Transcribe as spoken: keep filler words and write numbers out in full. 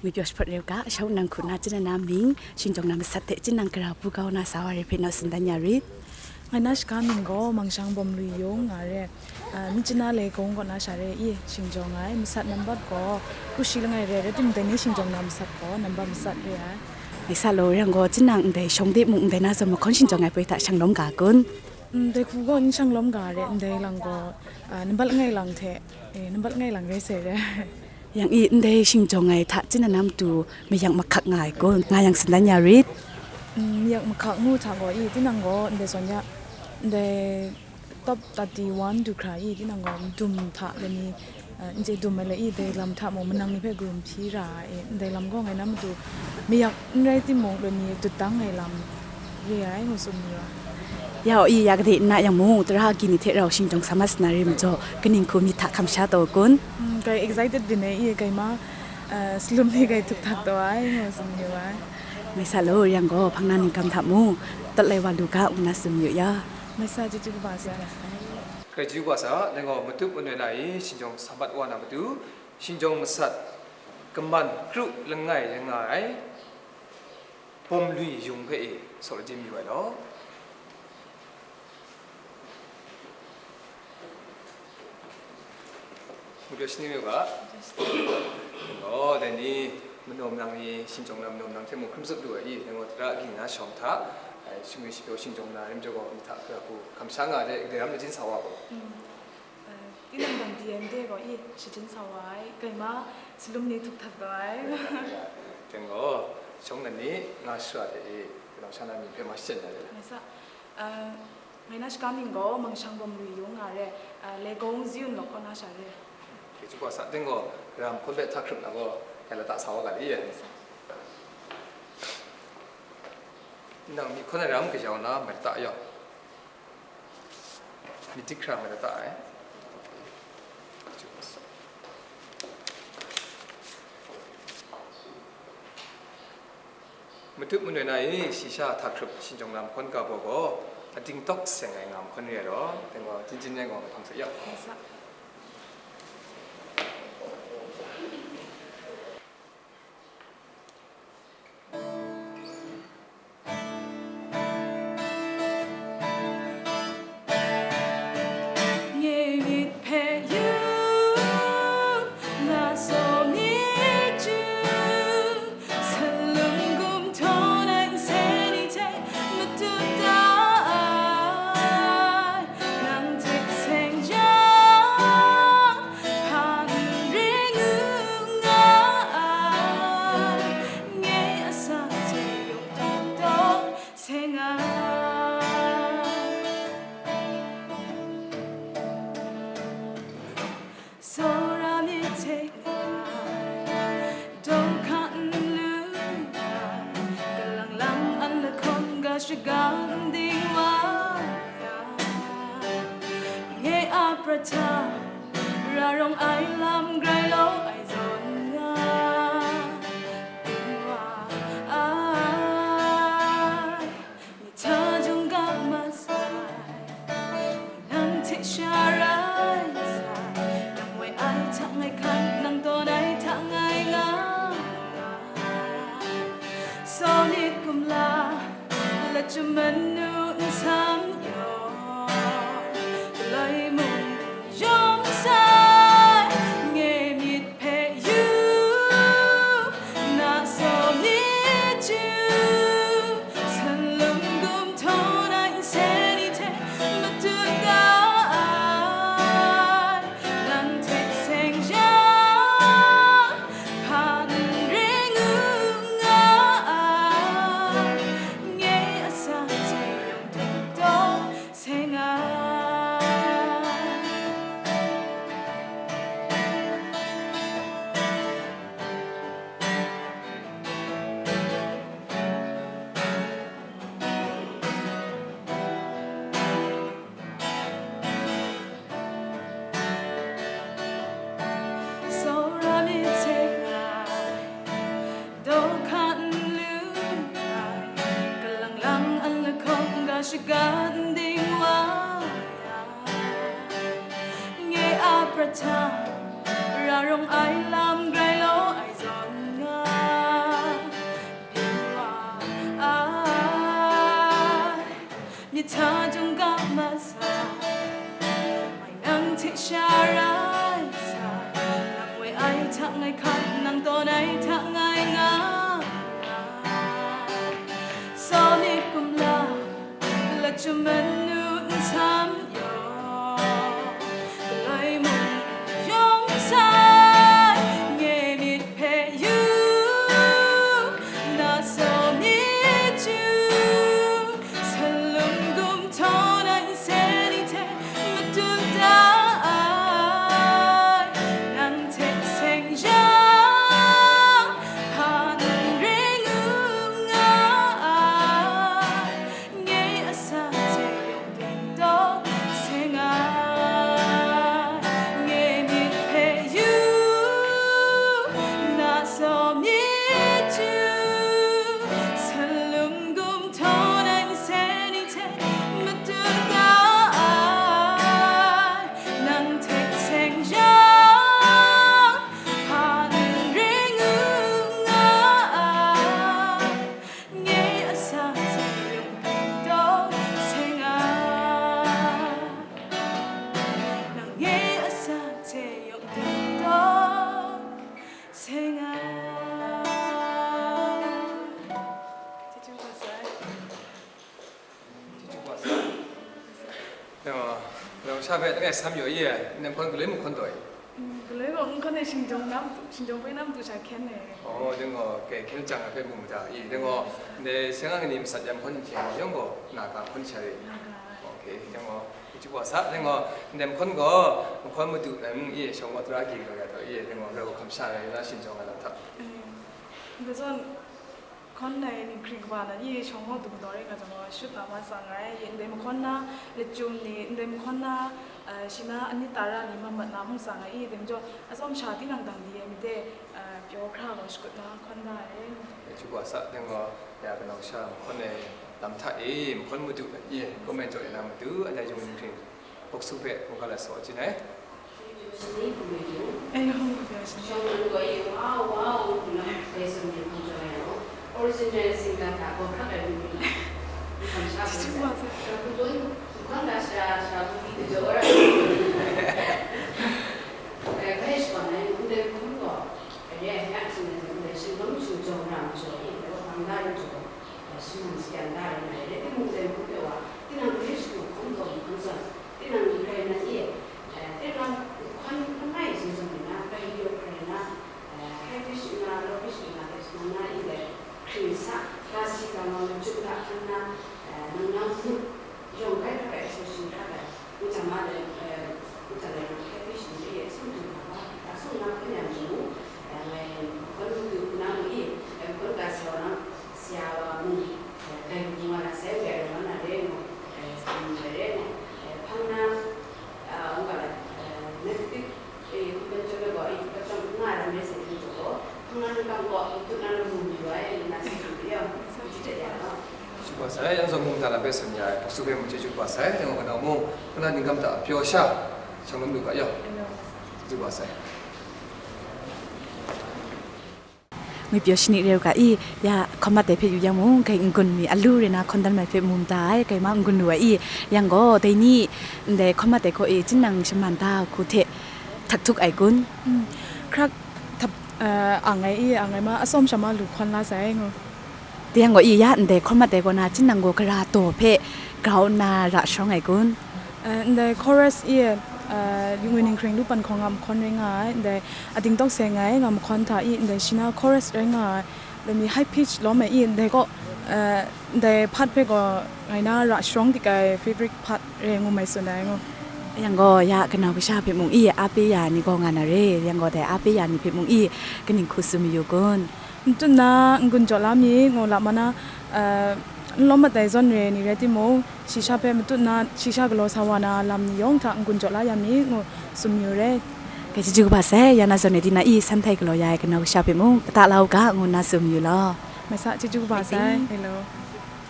Ngwi pyaw shaprat re u ga, shawng nang hku na chyen na mying, shingjawng na masat hte chyen nang gara bu kau na sa wa re hpe naw tsun dan ya rit. Ngai na shaga mying gaw Mangshang Bawm Lui Yung nga re. Ah, Myitkyina Legong kaw na sha re i, shingjawng ai, masat nambat gaw kru shi langai re, rai timung dai ni shingjawng na masat gaw nambat masat re ai. Mai sa law, yang gaw, chyen nang ndai shawng de mung ndai na zawn mahkawn shingjawng ai poi hta shang lawm ga kun? Mm, dai hku gaw n shang lawm ga re, ndai lang gaw, ah, nambat langai lang hte, eh, nambat langai lang rai sai re. Yang i ndai shingjawng ai hta chyen na matu mayak mahkak nga ai kun? Nga yang tsun dan ya rit. Mm, mayak mahkak ngu hta gaw i, tinang gaw ndai zawn ya, ndai top thirty-one du hkra i, tinang gaw dum hta lani, eh, n chye dum ai la i, dai lam hta mung manang ni hpe karum hpyi ra ai, ndai lam gaw ngai na matu mayak n rai timung, lani dut dang ai lam re ai ngu tsun mayu ai. Ya o i, ya gade nna yang mung, tara agyi ni hte rau shingjawng sa mat sa na rim jaw, kaning hku myit hta hkam sha taw kun? Mm, kai excited byin ai i, kai ma, eh, salum ni kai tuk htak taw ai ngu tsun mayu ai. Mai sa law, yang gaw, hpang na ningkam hta mung, tawt lai wa lu ga, ngu na tsun mayu ya. Mai sa, chyeju kaba sa. Kai ju wa sa, dai gaw, matup manoi na i, shingjawng sa mat wa na matu, shingjawng masat, kaman kru langai rai nga ai, Bawm Lui Yung hpe i, saw lajim yu ai law. Ngwi pyaw shaning yu ga. Oh, dai ni, manaw manang ni, shingjawng na manaw manang hte mung hkrum tsup lu ai i, dai gaw tara agyi na shawng hta, ai, shingwi shapyaw shingjawng na rim jaw gaw, myit hta gara hku hkam sha nga ai, dai ram lajin sa wa gaw. Mm. Eh, tinang dang D M de gaw i, shajin sa wa ai, kai ma, salum ni tuk htak taw ai. Ya, ya, ya. Dai gaw, shawng nan ni, nga shara hte i, kanau sha na mying hpe ma shachyen na re. Mai sa. Ah, ngai na shaga mying gaw Mangshang Bawm Lui Yung nga re, ah, Legong Ziyun Lawk kaw na sha re. Kehchuk wa sa ting gaw, ram hpun hpe hta hkrup na gaw, ya lata sa wa ga li ye. Nang myi hkawn ai ram kayau na mai lata yawng. Myit dik hkra mai lata ai. Matup manoi na i, shi sha hta hkrup shingjawng na mahkawn ga baw gaw, ading tawk seng ai nga mahkawn re ai law, dai gaw, jin jin yan gaw, hpang sa ya. Nye myit hpe yu, nga saw myit chyu, salum gumhtawn ai nsen ni hte matut da ai, nang hte seng yang, hpa n ring u nga ai, nye a sa hte yawng taw taw seng ai. Tsawra myit hte ngai, daw hka n lu ai, galang lang an lahkawng ga shaga n ding wa ya, nye a prat hta ra rawng ai lam grai law ai zawn nga, ding wa ai. Myi hta jung ga masai, nang hte sha rai sai, nang woi ai hta ngai hkan, nang tawn ai hta ngai nga ai. Saw myit kumla, lachyum manu nsam yawng, galoi mung yawng sai, nye myit hpe yu, na saw myit chyu, salum gumhtawn ai nsen ni hte matut da ai, nang hte seng yang, hpa n ring u nga ai, nye a sa hte yawng taw taw seng ai. Tsawra myit hte ngai, daw hka n lu ai, galang lang an lahkawng ga shaga n ding wa ya, nye a prat hta ra rawng ai lam grai law ai zawn nga. Sha hpe langai sam yaw i, nem hkawn galoi mung hkawn taw i. Galoi gaw n hkawn ai shingjawng na matu, shingjawng hpe na matu sha hkyen ai. Oh, deng gaw, ke hkyen chyang ai hpe mu mada i, deng gaw, ndai seng ang ni masat yam hkawn hte yawng gaw, na ka hkawn sha ri. Na ka. Okay, deng gaw, chyu wa sa, deng gaw, nem hkawn gaw, nhkawn madu nan i, shawng wa tara gi ga ga taw i, deng gaw, rau hkam sha rai na shingjawng ai lam hta. Gazawn, Hkawn ai ninghkring kaba nan i shawng hkawng du madaw rai nga jang gaw, shut na ma tsang ai, ndai mahkawn na, lachyum ni, ndai mahkawn na, eh, shi na anit tara ni mat mat na mung tsang ai, i dai majaw, atsawm sha tinang dang di ai made, eh, pyaw hkra gaw shakut na hkawn da ai. Chyu wa sa, deng gaw, ya kanau sha mahkawn ai lam hta e, mahkawn madu nan i, comment jaw ya na matu, anhte yung ninghkring. Bawk su hpe mungga lat saw chyin ai. Ai, hawng hpe bya shin. Original singer hta gaw hkrak ai lu lu na. Chyu wa sa. Tinang grai na i, eh, tinang grai na i, eh, tinang hkwan langai zawn zawn na, grai yawk grai na, eh, hkrai hkrai shi na, law hkrai shi na, hkrai shi na, na i le, hkring sa, ga si ga mau na, jum ga hkan na, eh, nang na hkut, yawng grai hkra ai, association hkra ai, ngu jang ma le, eh, ngu jang le, hkrai hkrai shi na, eh, sung jum ga ba, ga sung na hkun yang jung, eh, ngai, hkun du na mu i, eh, hkun ga sa wa na, Sara wa mung, eh, dai mung wa na sai we ai wa na re ngu, eh, sa mung ai re ngu, eh, hpang na, ah, ngu ga, eh, negative, eh, hpang chyawm ai gaw, eh, hpang chyawm nga ai lam re sai hpang chyawm gaw, hpang na ningkam gaw, matu na lam mung yu ai, na sai hpang yu ai, mung yu ai, mung yu ai. Chyu wa sai, yang zawn mung ta lam hpe tsun ya ai, bawk su hpe mung chyeju wa sai, yang gaw kanau mung, hpang na ningkam ta pyaw sha, shang lawm lu ga yaw. Chyeju wa sai. Ngwi pyaw shani re u ga i, ya hkawm mat ai hpe yu yang mung, kai n-gun mi alu re na hkawn dan mai hpe mu mada ai, kai ma n-gun lu ai i, yang gaw, dai ni, ndai hkawm mat ai hkaw e, chin nang shaman da hku hte htak htuk ai kun? Mm. Hkrak htap, eh, ang ai i, ang ai ma, atsawm sha ma lu hkawn la sai ngu. Dai yang gaw i, ya ndai hkawm mat ai kaw na, chin nang gaw gara taw hpe grau nna ra sharawng ai kun? Eh, ndai chorus i, eh, ngwi ninghkring lu pan hkawng a mahkawn rai nga ai, ndai ading tawk seng ai nga mahkawn hta i, ndai shi na chorus rai nga ai, dai mi high pitch lawm ai i, ndai kaw, eh, ndai part hpe gaw ngai na ra sharawng dik ai favorite part rai ngu mai tsun ai ngu. Yang gaw, ya kanau kasha hpe mung i, a pe ya ni gaw nga na re, yang gaw dai a pe ya ni hpe mung i, kaning hku tsun mayu kun? Matut na n-gun jaw la mi, ngu la ma na, eh, n lawm mat ai zawn re ni rai timung, shi sha hpe matut na, shi sha galaw sa wa na lam ni yawng hta n-gun jaw la ya mi, ngu tsun mayu re. Kai chyeju kaba sai, ya na zawn e di na i, san htai galaw ya ai kanau kasha hpe mung, pata la u ga, ngu nna tsun mayu law. Mai sa, chyeju kaba sai, hello.